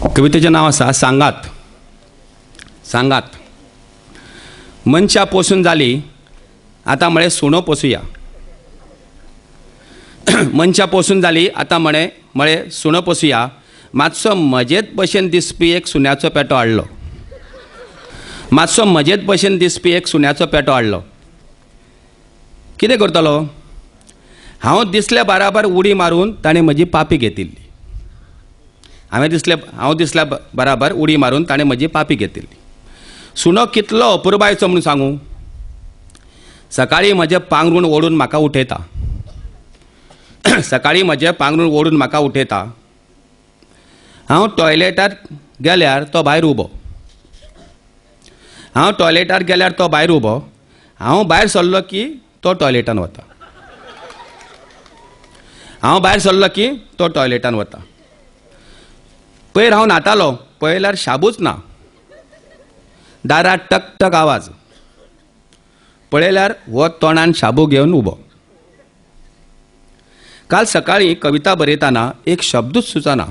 कवितेचें नांव आसा सांगात. सांगात. मनशां पोसून जाली आतां म्हळें सुणो पोसुया. मनशां पोसून जाली आतां म्हळें सुणो पोसुया. मातसो मजेत भशेन दिसपी एक सुण्याचो पेटो हाडलो. मातसो मजेत भशेन दिसपी एक सुण्याचो पेटो हाडलो. कितें करतलो? हांव दिसल्या बराबर उडी मारून ताणें म्हजी पापी घेतिल्ली. हांव दिसल्या बराबर उडी मारून ताणें म्हजी पापी घेतिल्ली. सुणो कितलो अपुरबायचो म्हणून सांगू. सकाळीं म्हजें पांगरूण ओडून म्हाका उठयता. सकाळीं म्हजें पांगरूण ओडून म्हाका उठयता. हांव टॉयलेटार गेल्यार तो भायर उबो. हांव टॉयलेटार गेल्यार तो भायर उबो. हांव भायर सरलो की तो टॉयलेटान वता. हांव भायर सरलो की तो टॉयलेटान वता. पयर हांव न्हातालो, पळयल्यार शाबूच ना. दारात टक टक आवाज. पळयल्यार हो तोंडान शाबू घेवन उबो. काल सकाळीं कविता बरयतना एक शब्दूच सुचना.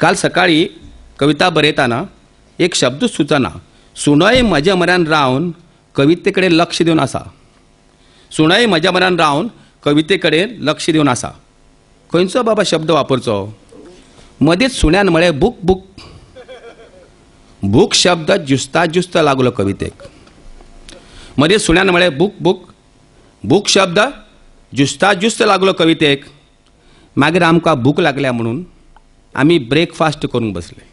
काल सकाळीं कविता बरयतना एक शब्दूच सुचना. सुणोय म्हज्या म्हऱ्यान रावन कविते कडेन लक्ष दिवन आसा. सुणोय म्हज्या म्हऱ्यान रावन कविते कडेन लक्ष दिवन आसा. खंयचो बाबा शब्द वापरचो? मदींच सुण्यान म्हळें बूक बूक. बूक शब्द ज्युस्ता ज्युस्त लागलो कवितेक. मदीं सुण्यान म्हळें बूक बूक. बूक शब्द ज्युस्ता ज्युस्त लागलो कवितेक. मागीर आमकां भूक लागल्या म्हणून आमी ब्रेकफास्ट करूंक बसले.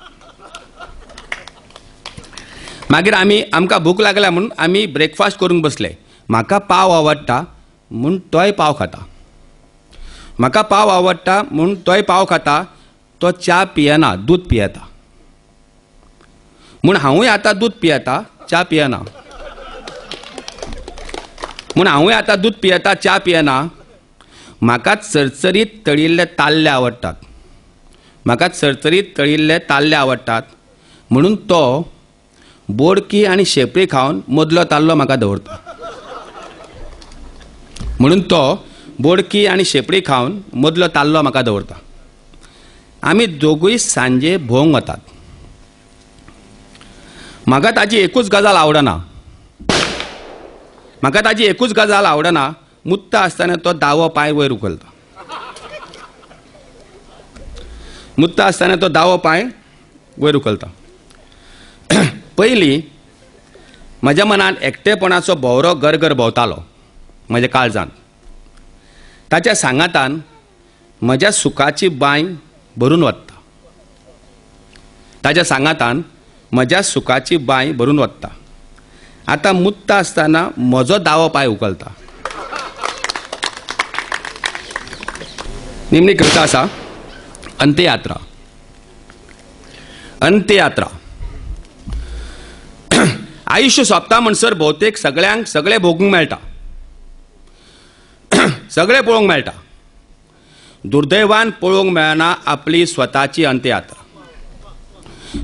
मागीर आमकां भूक लागल्या म्हणून आमी ब्रेकफास्ट करूंक बसले. म्हाका पाव आवडटा म्हूण तोय पाव खाता. म्हाका पाव आवडटा म्हूण तोय पाव खाता. तो च्या पियेना, दूद पियेता. म्हूण हांवूय आतां दूद पियेता, च्या पियेना. म्हूण हांवूय आतां दूद पियेता, च्या पियेना. म्हाका चरचरीत तळिल्ले ताल्ले आवडटात. म्हाका चरचरीत तळिल्ले ताल्ले आवडटात म्हणून तो बोडकी आनी शेपडी खावन मदलो ताल्लो म्हाका दवरता. म्हणून तो बोडकी आनी शेपडी खावन मदलो ताल्लो म्हाका दवरता. आमी दोगूय सांजे भोंवंक वतात. म्हाका ताजी एकूच गजाल आवडना. म्हाका ताजी एकूच गजाल आवडना. मुत्ता आसतना तो दावो पांय वयर उखलता. मुत्ता आसतना तो दावो पांय वयर उखलता. पयलीं म्हज्या मनांत एकटेपणाचो भोंवरो गरगर भोंवतालो म्हज्या काळजांत. ताच्या सांगातान म्हज्या सुखाची बांय भरून वता. ताच्या सांगातान म्हज्या सुखाची बांय भरून वता. आतां मुत्ता आसतना म्हजो दावो पांय उखलता. निमणी कविता आसा अंत्ययात्रा. अंत्ययात्रा. आयुष्य सोंपता म्हणसर भोवतेक सगळ्यांक सगळें भोगूंक मेळटा, सगळें पळोवंक मेळटा. दुर्दैवान पळोवंक मेळना आपली स्वताची अंत्ययात्रा.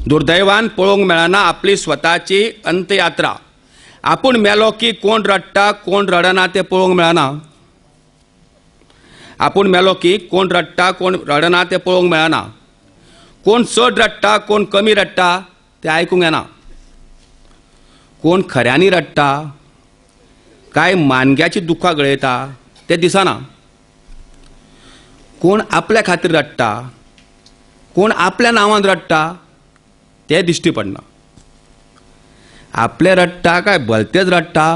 दुर्दैवान पळोवंक मेळना आपली स्वताची अंत्ययात्रा. आपूण मेलो की कोण रडटा कोण रडना तें पळोवंक मेळना. आपूण मेलो की कोण रडटा कोण रडना तें पळोवंक मेळना. कोण चड रडटा कोण कमी रडटा तें आयकूंक येना. कोण खऱ्यांनी रडटा काय मानग्याची दुख्खां गळयता तें दिसना. कोण आपल्या खातीर रडटा कोण आपल्या नांवान रडटा तें दिश्टी पडना. आपले रडटा काय भलतेच रडटा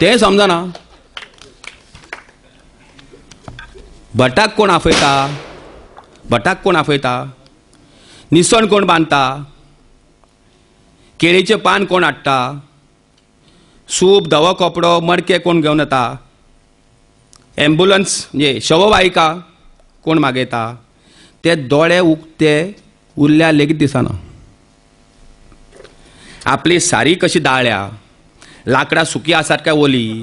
तें समजना. भटाक कोण आफयता, भटाक कोण आफयता, निसण कोण बांदता, केळीचें पान कोण हाडटा, सूप धवो कपडो मडके कोण घेवन येता, एम्बुलन्स म्हणजे शववाहिका कोण मागयता, ते दोळे उक्ते उरल्या लेगीत दिसना. आपली सारी कशी दाळ्या, लाकडां सुकी आसात काय ओली,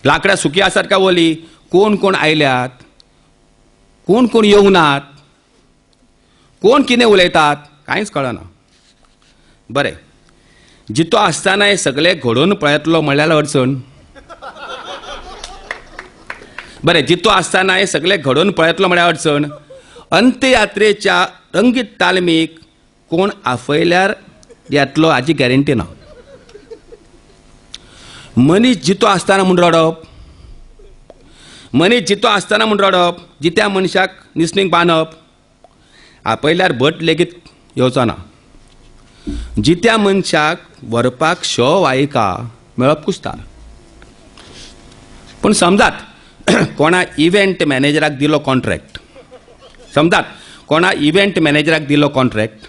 लाकडां सुकी आसात काय ओली, कोण कोण आयल्यात, कोण कोण येवंक नात, कोण कितें उलयतात कांयच कळना. बरें, जितो आसतना हें सगळें घडोवन पळयतलो म्हणल्यार अडचण. बरें, जितो आसतना हें सगळें घडोवन पळयतलो म्हळ्यार अडचण. अंत्ययात्रेच्या रंगीत तालमीक कोण आफयल्यार येतलो हाची गॅरंटी ना. मनीस जितो आसतना म्हूण रडप, मनीस जितो आसतना म्हूण रडप, जित्या मनशाक निसणीक बांदप, आपयल्यार भट लेगीत येवचो ना. जित्या मनशाक व्हरपाक शवायिका मेळप कुस्तार. पूण समजात कोणा इव्हेंट मॅनेजराक दिलो कॉन्ट्रॅक्ट, समजात कोणा इव्हेंट मॅनेजराक दिलो कॉन्ट्रॅक्ट,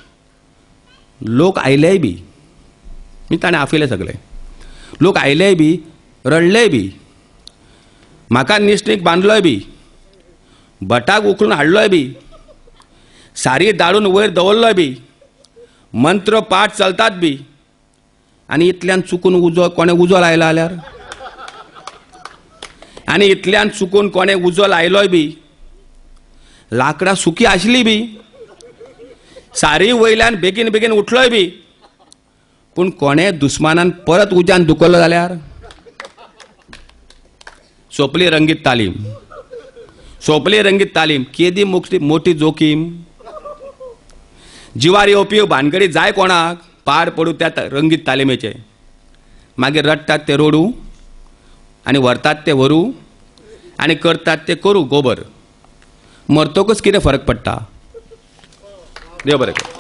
लोक आयलेय बी, मी ताणें आपयले सगळे, लोक आयलेय बी, रडलेय बी, म्हाका निसणीक बांदलोय बी, भटाक उखलून हाडलोय बी, सारी दाळून वयर दवरलोय बी, मंत्र पाठ चलतात बी, आनी इतल्यान चुकून उजो कोणें उजो लायलो जाल्यार, आनी इतल्यान चुकून कोणें उजो लायलोय बी, लांकडां सुकी आसली बी, सारी वयल्यान बेगीन बेगीन उठलोय बी, पूण कोणें दुस्मानान परत उज्यान दुखलो जाल्यार सोंपली रंगीत तालीम, सोंपली रंगीत तालीम. केदी मोठी जोखीम. जिवार येवपी भानगडी जाय कोणाक, पाड पडूं त्या रंगीत तालिमेचे. मागीर रडटात ते रोडू आनी व्हरतात ते व्हरूं आनी करतात ते करूं गोबर. मरतकूच कितें फरक पडटा? देव बरें करूं.